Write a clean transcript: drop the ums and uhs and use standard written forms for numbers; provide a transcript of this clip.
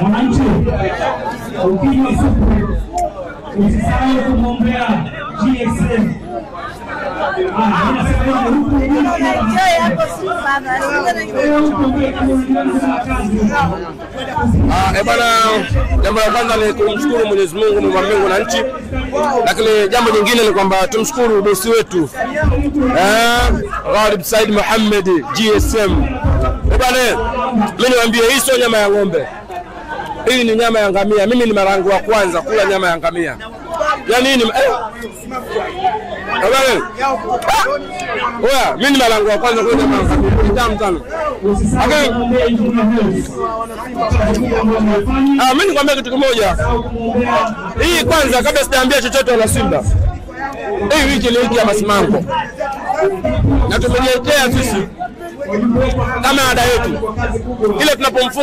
Mwananchi, ukinywa supu usisahau kumwombea GSM. Bana, jambo la kwanza ni kumshukuru Mwenyezi Mungu muumba mbingu na nchi, lakini jambo jingine ni kwamba tumshukuru bosi wetu Ghalib Said Mohamed GSM. Bana, mimi niwaambie, hii sio nyama ya ng'ombe, hii ni nyama ya ngamia. Mimi ni mara yangu ya kwanza kula nyama ya ngamia. Yaani ni oya, mimi ni mara yangu ya kwanza kula nyama ya ngamia. Ni tamu sana. Mimi nikwambia kitu kimoja. Hii kwanza kabla sijaambia chochote wana Simba, hii wiki ni wiki ya masimango. Na tumejiwekea sisi kama ada yetu, ile tunapomfunga